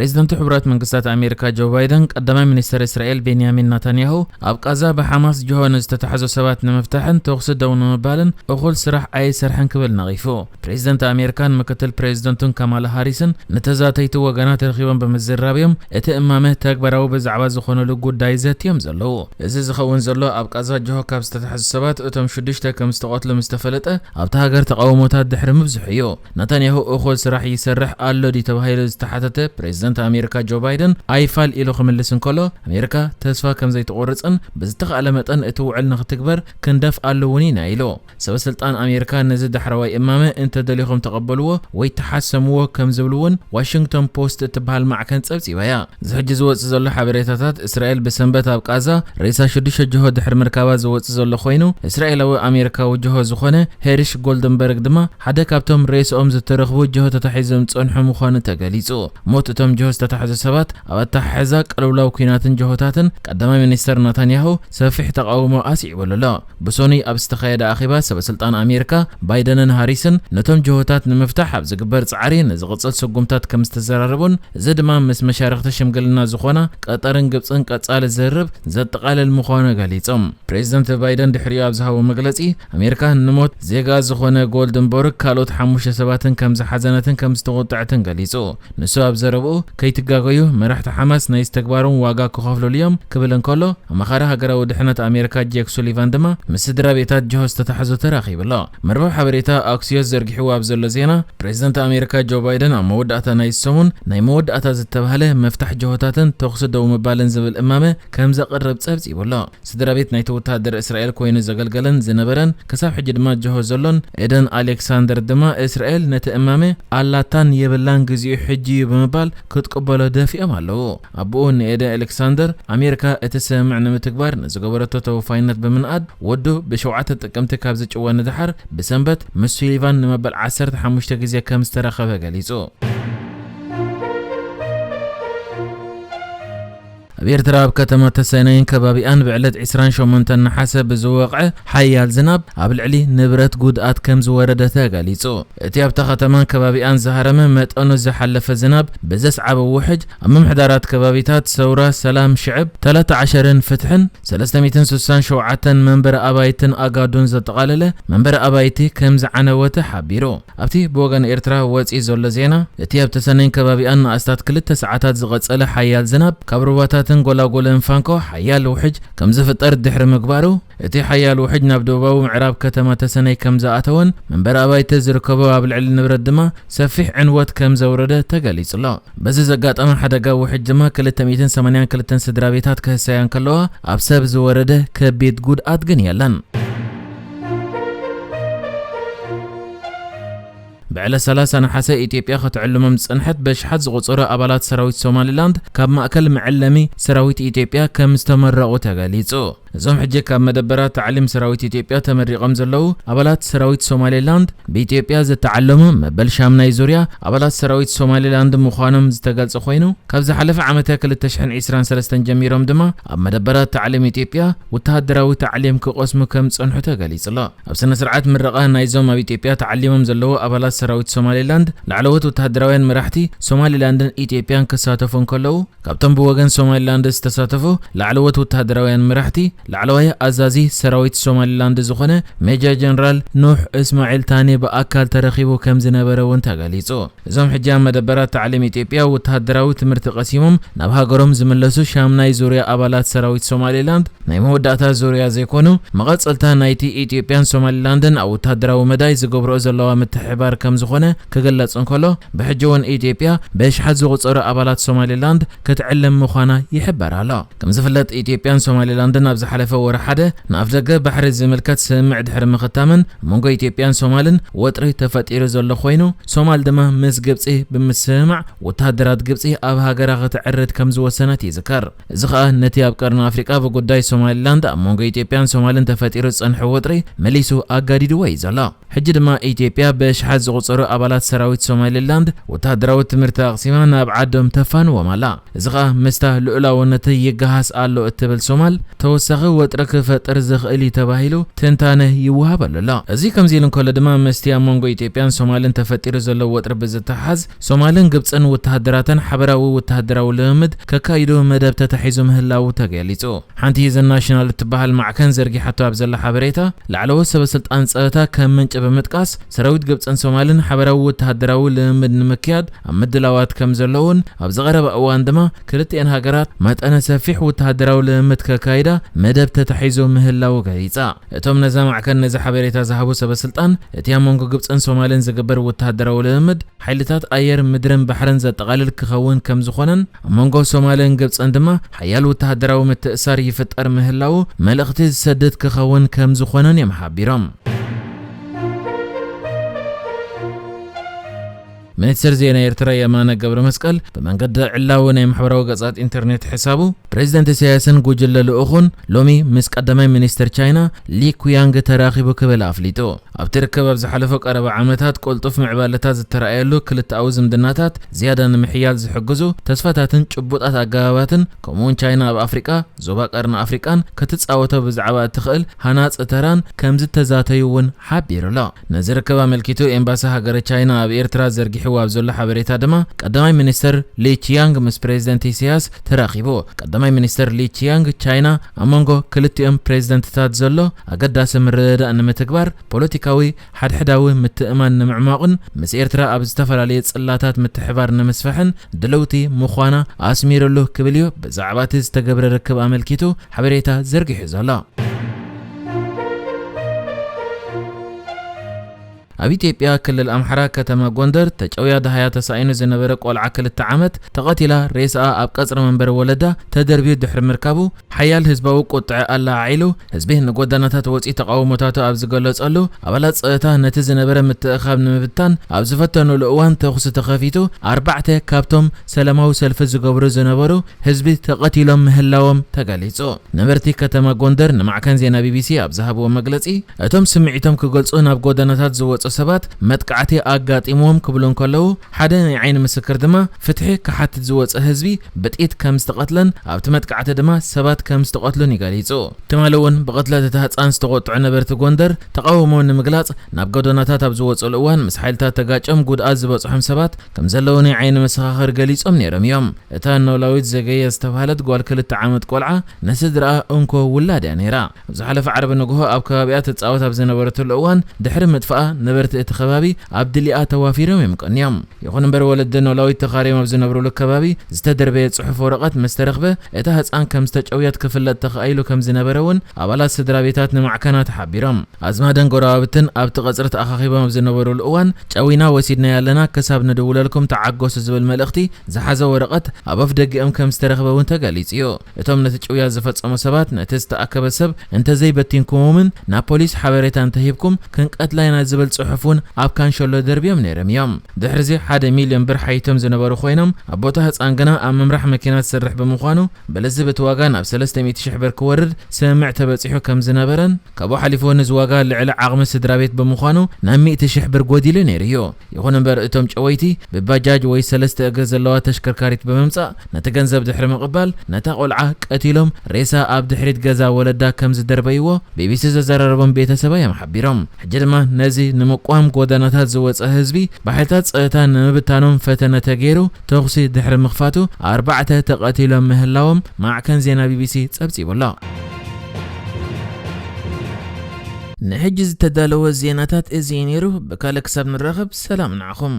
ፕሬዚደንት ሕቡራት መንግስታት ኣሜሪካ ጆ ባይደን ቀዳማይ ሚኒስተር እስራኤል ቤንያሚን ናታንያሁ ኣብ ቃዛ ብሓማስ ጅሆ ንዝተታሕዙ ሰባት ንምፍታሕን ተኹሲ ደው ንምባልን እኹል ስራሕ ኣይሰርሐን ክብል ነቒፉ። ፕሬዚደንት ኣሜሪካን ምክትል ፕሬዚደንቱን ካማላ ሃሪስን ንተዛተይቲ ወገናት ረኺቦም ብምዝራብ እዮም እቲ እማመ ተግባራዊ ብዛዕባ ዝኾነሉ ጉዳይ ዘትዮም ዘለዉ። እዚ ዝኸውን ዘሎ ኣብ ቃዛ ጅሆ ካብ ዝተታሕዙ ሰባት እቶም ሽዱሽተ ከም ዝተቐትሉ ምስ ተፈለጠ ኣብታ ሃገር ተቓውሞታት ድሕሪ ምብዝሑ እዩ። ናታንያሁ እኹል ስራሕ ይሰርሕ ኣሎ ድዩ ተባሂሉ ዝተሓተተ ፕሬዚደንት ኣሜሪካ ጆ ባይደን ኣይፋል ኢሉ ክምልስ እንከሎ ኣሜሪካ ተስፋ ከም ዘይትቆርጽን ብዝተኻእለ መጠን እቲ ውዕል ንክትግበር ክንደፍኣሉ እውን ኢና ኢሉ። ሰበ ስልጣን ኣሜሪካ ነዚ ዳሕረዋይ እማመ እንተደሊኹም ተቐበልዎ ወይ ተሓሰምዎ ከም ዝብሉ እውን ዋሽንግቶን ፖስት እትበሃል ማዕከን ጸብጺባ እያ። እዚ ሕጂ ዝወጽእ ዘሎ ሓበሬታታት እስራኤል ብሰንበት ኣብ ቃዛ ሬሳ ሽዱሽተ ጅሆ ድሕሪ ምርካባ ዝወጽእ ዘሎ ኮይኑ እስራኤላዊ ኣሜሪካዊ ጅሆ ዝኾነ ሄሪሽ ጎልደንበርግ ድማ ሓደ ካብቶም ሬስኦም ዝተረኽቡ ጅሆ ተታሒዞም ዝጸንሑ ምዃኑ ተገሊጹ። ሞት እቶም ጅሆ ዝተታሕዙ ሰባት ኣብ ኣተሓሕዛ ቅልውላው ኲናትን ጅሆታትን ቀዳማይ ሚኒስተር ናታንያሁ ሰፊሕ ተቓውሞ ኣስዒቡሉ ኣሎ። ብሶኑይ ኣብ ዝተኻየደ ኣኼባ ሰበ ስልጣን ኣሜሪካ ባይደንን ሃሪስን ነቶም ጅሆታት ንምፍታሕ ኣብ ዝግበር ጻዕሪ ንዝቕጽል ስጉምታት ከም ዝተዘራረቡን እዚ ድማ ምስ መሻርኽቲ ሽምግልና ዝኾና ቀጠርን ግብጽን ቀጻሊ ዝርርብ ዘጠቓልል ምዃኑ ገሊጾም። ፕሬዚደንት ባይደን ድሕሪኡ ኣብ ዝሃቦ መግለጺ ኣሜሪካ ንሞት ዜጋ ዝኾነ ጎልደንበርግ ካልኦት ሓሙሽተ ሰባትን ከም ዝሓዘነትን ከም ዝተቖጠዐትን ገሊጹ። ንሱ ኣብ ዘረብኡ ከይትጋገዩ መራሕቲ ሓማስ ናይዚ ተግባሮም ዋጋ ክኸፍሉሉ እዮም ክብል እንከሎ ኣማኻሪ ሃገራዊ ድሕነት ኣሜሪካ ጄክ ሱሊቫን ድማ ምስ ስድራ ቤታት ጅሆ ዝተታሕዙ ተራኺቡ ኣሎ። መርበብ ሓበሬታ ኣክሲዮስ ዘርጊሕዎ ኣብ ዘሎ ዜና ፕሬዚደንት ኣሜሪካ ጆ ባይደን ኣብ መወዳእታ ናይ ሰሙን ናይ መወዳእታ ዝተባህለ ምፍታሕ ጅሆታትን ተኹሲ ደው ምባልን ዝብል እማመ ከም ዘቕርብ ጸብጺቡ ኣሎ። ስድራ ቤት ናይቲ ወተሃደር እስራኤል ኮይኑ ዘገልገለን ዝነበረን ክሳብ ሕጂ ድማ ጅሆ ዘሎን ኤደን ኣሌክሳንደር ድማ እስራኤል ነቲ እማመ ኣላታን የብላን ግዚኡ ሕጂ እዩ ብምባል ክትቅበሎ ደፊኦም ኣለዉ። ኣቦኡ ንኤደን ኣሌክሳንደር ኣሜሪካ እቲ ስምምዕ ንምትግባር ንዝገበረቶ ተወፋይነት ብምንኣድ ወዱ ብሸውዓተ ጥቅምቲ ካብ ዝጭወ ንድሓር ብሰንበት ምስ ሱሊቫን ንመበል ዓሰርተ ሓሙሽተ ግዜ ከም ዝተራኸበ ገሊጹ። ኣብ ኤርትራ ኣብ ከተማ ተሰነይን ከባቢኣን ብዕለት ዕስራን ሸሞንተን ነሓሰ ብዝወቕዐ ሓያል ዝናብ ኣብ ልዕሊ ንብረት ጉድኣት ከም ዝወረደ ተገሊጹ። እቲ ኣብታ ከተማን ከባቢኣን ዝሃረመ መጠኑ ዝሓለፈ ዝናብ ብዘስዓቦ ውሕጅ ኣብ ምምሕዳራት ከባቢታት ሰውራ፣ ሰላም፣ ሽዕብ፣ ተለተ ዓሸርን ፍትሕን ሰለስተ ሚእትን ስሳን ሸውዓተን መንበሪ ኣባይትን ኣጋዱን ዘጠቓለለ መንበሪ ኣባይቲ ከም ዝዓነወ ተሓቢሩ። ኣብቲ ብወገን ኤርትራ ወጺኡ ዘሎ ዜና፣ እቲ ኣብ ተሰነይን ከባቢኣን ንኣስታት ክልተ ሰዓታት ዝቐጸለ ሓያል ዝናብ፣ ካብ ሩባታትን ጎላጉልን ፋንኮ ሓያል ውሕጅ ከም ዝፍጠር ድሕሪ ምግባሩ፣ እቲ ሓያል ውሕጅ ናብ ደቡባዊ ምዕራብ ከተማ ተሰነይ ከም ዝኣተወን መንበሪ ኣባይቲ ዝርከቦ ኣብ ልዕሊ ንብረት ድማ ሰፊሕ ዕንወት ከም ዘውረደ ተገሊጹ ኣሎ። በዚ ዘጋጠመ ሓደጋ ውሕጅ ድማ ክልተ ሚእትን ሰማንያን ክልተን ስድራ ቤታት ክህሰያ እንከለዋ፣ ኣብ ሰብ ዝወረደ ከቢድ ጉድኣት ግን የለን። ብዕለት ሰላሳ ነሓሰ ኢትዮጵያ ክትዕልሞም ዝጸንሐት በሽሓት ዝቑጸሩ ኣባላት ሰራዊት ሶማሊላንድ ካብ ማእከል መዕለሚ ሰራዊት ኢትዮጵያ ከም ዝተመረቑ ተገሊጹ። እዞም ሕጂ ካብ መደበራት ታዕሊም ሰራዊት ኢትዮጵያ ተመሪቖም ዘለዉ ኣባላት ሰራዊት ሶማሊላንድ ብኢትዮጵያ ዝተዓለሙ መበል ሻምናይ ዙርያ ኣባላት ሰራዊት ሶማሊላንድ ምዃኖም ዝተገልጸ ኮይኑ ካብ ዝሓለፈ ዓመተ ክልተ ሽሕን ዕስራን ሰለስተን ጀሚሮም ድማ ኣብ መደበራት ታዕሊም ኢትዮጵያ ወተሃደራዊ ታዕሊም ክቐስሙ ከም ዝጸንሑ ተገሊጹ ኣሎ። ኣብ ስነ ስርዓት ምረቓ ናይዞም ኣብ ኢትዮጵያ ተዓሊሞም ዘለዉ ኣባላት ሰራዊት ሶማሊላንድ ላዕለዎት ወተሃደራውያን መራሕቲ ሶማሊላንድን ኢትዮጵያን ክሳተፉ እንከለዉ፣ ካብቶም ብወገን ሶማሊላንድ ዝተሳተፉ ላዕለዎት ወተሃደራውያን መራሕቲ ላዕለዋይ ኣዛዚ ሰራዊት ሶማሊላንድ ዝኾነ ሜጀር ጀነራል ኑሕ እስማዒል ታኒ ብኣካል ተረኺቡ ከም ዝነበረ እውን ተገሊጹ። እዞም ሕጂ ኣብ መደበራት ታዕሊም ኢትዮጵያ ወተሃደራዊ ትምህርቲ ቀሲሞም ናብ ሃገሮም ዝምለሱ ሻምናይ ዙርያ ኣባላት ሰራዊት ሶማሊላንድ ናይ መወዳእታ ዙርያ ዘይኮኑ፣ መቐጸልታ ናይቲ ኢትዮጵያን ሶማሊላንድን ኣብ ወተሃደራዊ መዳይ ዝገብርኦ ዘለዋ ምትሕብባር ከም ዝኾነ ክግለጽ እንከሎ፣ ብሕጂ እውን ኢትዮጵያ ብኣሽሓት ዝቑጸሩ ኣባላት ሶማሊላንድ ክትዕልም ምዃና ይሕበር ኣሎ። ከም ዝፍለጥ፣ ኢትዮጵያን ሶማሊላንድን ኣብ ዝሓለፈ ወርሒ ሓደ ንኣፍደገ ባሕሪ ዝምልከት ስምምዕ ድሕሪ ምኽታመን፣ ኣብ መንጎ ኢትዮጵያን ሶማልን ወጥሪ ተፈጢሩ ዘሎ ኮይኑ፣ ሶማል ድማ ምስ ግብጺ ብምስምማዕ፣ ወተሃደራት ግብጺ ኣብ ሃገራ ከተዕርድ ከም ዝወሰነት ይዝከር። እዚ ኸኣ ነቲ ኣብ ቀርኒ ኣፍሪቃ ብጉዳይ ሶማሊላንድ ኣብ መንጎ ኢትዮጵያን ሶማልን ተፈጢሩ ዝጸንሐ ወጥሪ መሊሱ ኣጋዲድዎ እዩ ዘሎ። ሕጂ ድማ ኢትዮጵያ ብኣሽሓት ዝቑ- ዝተቖጸሩ ኣባላት ሰራዊት ሶማሊላንድ ወተሃደራዊ ትምህርቲ ኣቕሲማ ናብ ዓዶም ተፋንዎም ኣላ። እዚ ኸኣ ምስታ ልኡላውነተይ ይገሃስ ኣሎ እትብል ሶማል፣ ተወሳኺ ወጥሪ ክፈጥር ዝኽእል እዩ ተባሂሉ ትንታነ ይወሃበሉ ኣሎ። እዚ ከምዚ ኢሉ እንከሎ ድማ፣ ምስቲ ኣብ መንጎ ኢትዮጵያን ሶማልን ተፈጢሩ ዘሎ ወጥሪ ብዝተሓዝ፣ ሶማልን ግብጽን ወተሃደራተን ሓበራዊ ወተሃደራዊ ልምምድ ከካይዱ መደብ ተታሒዙ ምህላዉ ተገሊጹ። ሓንቲ ዘ ናሽናል እትበሃል ማዕከን ዘርጊሓቶ ኣብ ዘላ ሓበሬታ፣ ላዕለዎት ሰበ ስልጣን ጸጥታ ከም ምንጪ ብምጥቃስ፣ ሰራዊት ግብጽን ሶማልን ሓበራዊ ወተሃደራዊ ልምምድ ንምክያድ ኣብ ምድላዋት ከም ዘለውን፣ ኣብዚ ቀረባ እዋን ድማ ክልቲኤን ሃገራት መጠነ ሰፊሕ ወተሃደራዊ ልምምድ ከካይዳ መደብ ተታሒዙ ምህላዉ ገሊጻ። እቶም ነዛ ማዕከን ነዚ ሓበሬታ ዝሃቡ ሰበ ስልጣን፣ እቲ ኣብ መንጎ ግብጽን ሶማልን ዝግበር ወተሃደራዊ ልምምድ ሓይልታት ኣየር፣ ምድርን ባሕርን ዘጠቓልል ክኸውን ከም ዝኾነን፣ ኣብ መንጎ ሶማልን ግብጽን ድማ ሓያል ወተሃደራዊ ምትእሳር ይፍጠር ምህላዉ መልእኽቲ ዝሰድድ ክኸውን ከም ዝኾነን እዮም ሓቢሮም። ሚኒስትር ዜና ኤርትራ የማነ ገብረ መስቀል ብመንገዲ ዕላዊ ናይ ማሕበራዊ ገጻት ኢንተርኔት ሕሳቡ፣ ፕሬዚደንት ኢሳያስን ጉጅለ ልኡኹን ሎሚ ምስ ቀዳማይ ሚኒስትር ቻይና ሊ ኩያንግ ተራኺቡ ክብል ኣፍሊጡ። ኣብቲ ርክብ ኣብ ዝሓለፈ ቀረባ ዓመታት ቅልጡፍ ምዕባለታት ዝተረኣየሉ ክልተኣዊ ዝምድናታት ዝያዳ ንምሕያል ዝሕግዙ ተስፋታትን ጭቡጣት ኣገባባትን፣ ከምኡውን ቻይና ኣብ ኣፍሪቃ፣ ዞባ ቀርኒ ኣፍሪቃን ክትጻወቶ ብዛዕባ እትኽእል ሃናጺ ተራን ከም ዝተዛተዩ እውን ሓቢሩ ኣሎ። ነዚ ርክብ ኣመልኪቱ ኤምባሲ ሃገረ ቻይና ኣብ ኤርትራ ዘርጊሕዎ ኣብ ዘሎ ሓበሬታ ድማ፣ ቀዳማይ ሚኒስትር ሊ ቺያንግ ምስ ፕሬዚደንት ኢሳያስ ተራኺቡ። ቀዳማይ ሚኒስትር ሊ ቺያንግ፣ ቻይና ኣብ መንጎ ክልቲኦም ፕሬዚደንትታት ዘሎ ኣገዳሲ ምርድዳእ ንምትግባር፣ ፖለቲካዊ ሓድሕዳዊ ምትእማን ንምዕማቑን ምስ ኤርትራ ኣብ ዝተፈላለየ ጽላታት ምትሕባር ንምስፋሕን ድልውቲ ምዃና ኣስሚሩሉ ክብል እዩ ብዛዕባ እቲ ዝተገብረ ርክብ ኣመልኪቱ ሓበሬታ ዘርጊሑ ዘሎ። ኣብ ኢትዮጵያ ክልል ኣምሓራ ከተማ ጎንደር ተጨውያ ደሃያ ተሳኢኑ ዝነበረ ቆልዓ ክልተ ዓመት ተቐቲላ ሬሳኣ ኣብ ቀጽሪ መንበሪ ወለዳ ተደርብዩ ድሕሪ ምርካቡ ሓያል ህዝባዊ ቁጥዐ ኣለዓዒሉ፣ ህዝቢ ንጎደናታት ወጺኡ ተቓውሞታቱ ኣብ ዝገለጸሉ፣ ኣባላት ጸጥታ ነቲ ዝነበረ ምትእኻብ ንምብታን ኣብ ዝፈተኑሉ እዋን ተኹሲ ተኸፊቱ፣ ኣርባዕተ ካብቶም ሰላማዊ ሰልፊ ዝገብሩ ዝነበሩ ህዝቢ ተቐቲሎም ምህላዎም ተገሊጹ። ነበርቲ ከተማ ጎንደር ንማዕከን ዜና ቢቢሲ ኣብ ዝሃብዎ መግለጺ፣ እቶም ስምዒቶም ክገልጹ ናብ ጎደናታት ዝወጹ ሰባት መጥቃዕቲ ኣጋጢምዎም ክብሉ እንከለዉ፣ ሓደ ናይ ዓይኒ ምስክር ድማ ፍትሒ ክሓትት ዝወጸ ህዝቢ ብጥይት ከም ዝተቐትለን ኣብቲ መጥቃዕቲ ድማ ሰባት ከም ዝተቐትሉን እዩ ገሊጹ። ትማሊ እውን ብቕትለት እታ ህጻን ዝተቖጥዑ ነበርቲ ጎንደር ተቓውሞ ንምግላጽ ናብ ጎደናታት ኣብ ዝወጹሉ እዋን ምስ ሓይልታት ተጋጭዮም ጉድኣት ዝበጽሖም ሰባት ከም ዘለዉ ናይ ዓይኒ መሰኻኽር ገሊጾም ነይሮም እዮም። እታ ኖላዊት ዘገየ ዝተባህለት ጓል ክልተ ዓመት ቆልዓ ንስድራኣ እንኮ ውላድ እያ ነይራ። ኣብ ዝሓለፈ ዓርቢ ንግሆ ኣብ ከባቢኣ ትጻወት ኣብ ዝነበረትሉ እዋን ድሕሪ ምጥፋኣ ነበርቲ እቲ ከባቢ ኣብ ድሊኣ ተዋፊሮም እዮም ቀንዮም። ይኹን እምበር ወለዲ ኖላዊት ተኻርዮም ኣብ ዝነብሩሉ ከባቢ ዝተደርበየ ጽሑፍ ወረቐት ምስ ተረኽበ እታ ህጻን ከም ዝተጨውየት ክፍለጥ ተኻኢሉ ከም ዝነበረ እውን ኣባላት ስድራ ቤታት ንማዕከናት ሓቢሮም። ኣዝማደን ጎረባብትን ኣብቲ ቀጽሪ ተኣኻኺቦም ኣብ ዝነበሩሉ እዋን፣ ጨዊና ወሲድናያ ኣለና፣ ክሳብ ንድውለልኩም ተዓገሱ ዝብል መልእኽቲ ዝሓዘ ወረቐት ኣብ ኣፍ ደጊኦም ከም ዝተረኽበ እውን ተገሊጹ እዩ። እቶም ነቲ ጭውያ ዝፈጸሙ ሰባት፣ ነቲ ዝተኣከበ ሰብ እንተዘይበቲንኩሞምን ናብ ፖሊስ ሓበሬታ እንተሂብኩም፣ ክንቀትላ ኢና ዝብል ጽሑፍ እውን ኣብ ካንሸሎ ደርብዮም ነይሮም እዮም። ድሕሪዚ ሓደ ሚልዮን ብር ሓይቶም ዝነበሩ ኮይኖም፣ ኣብ ቦታ ህጻን ግና ኣብ ምምራሕ መኪና ዝሰርሕ ብምዃኑ፣ በለዚ በቲ ዋጋ ናብ ሰለስተ ሚእቲ ሽሕ ብር ክወርድ ስምምዕ ተበጺሑ ከም ዝነበረን፣ ካብኡ ሓሊፉ እውን እዚ ዋጋ ልዕሊ ዓቕሚ ስድራ ቤት ብምዃኑ ናብ ሚእቲ ሽሕ ብር ጎዲሉ ነይሩ እዩ። ይኹን እምበር እቶም ጨወይቲ ብባጃጅ ወይ ሰለስተ እግሪ ዘለዋ ተሽከርካሪት ብምምጻእ ነቲ ገንዘብ ድሕሪ ምቕባል ነታ ቆልዓ ቀቲሎም ሬሳ ኣብ ድሕሪት ገዛ ወለዳ ከም ዝደርበይዎ ቢቢሲ ዘዘራረቦም ቤተሰባ እዮም ሓቢሮም። ሕጂ ድማ ነዚ ንምቋም ጎደናታት ዝወጸ ህዝቢ ብሓይልታት ጸጥታ ንምብታኖም ፈተነ ተገይሩ ተኹሲ ድሕሪ ምኽፋቱ ኣርባዕተ ተቐቲሎም ምህላዎም ማዕከን ዜና ቢቢሲ ጸብጺቡ ኣሎ። ንሕጂ ዝተዳለወ ዜናታት እዚ እዩ ነይሩ። ብካልእ ክሳብ ንራኸብ ሰላም ንዓኹም።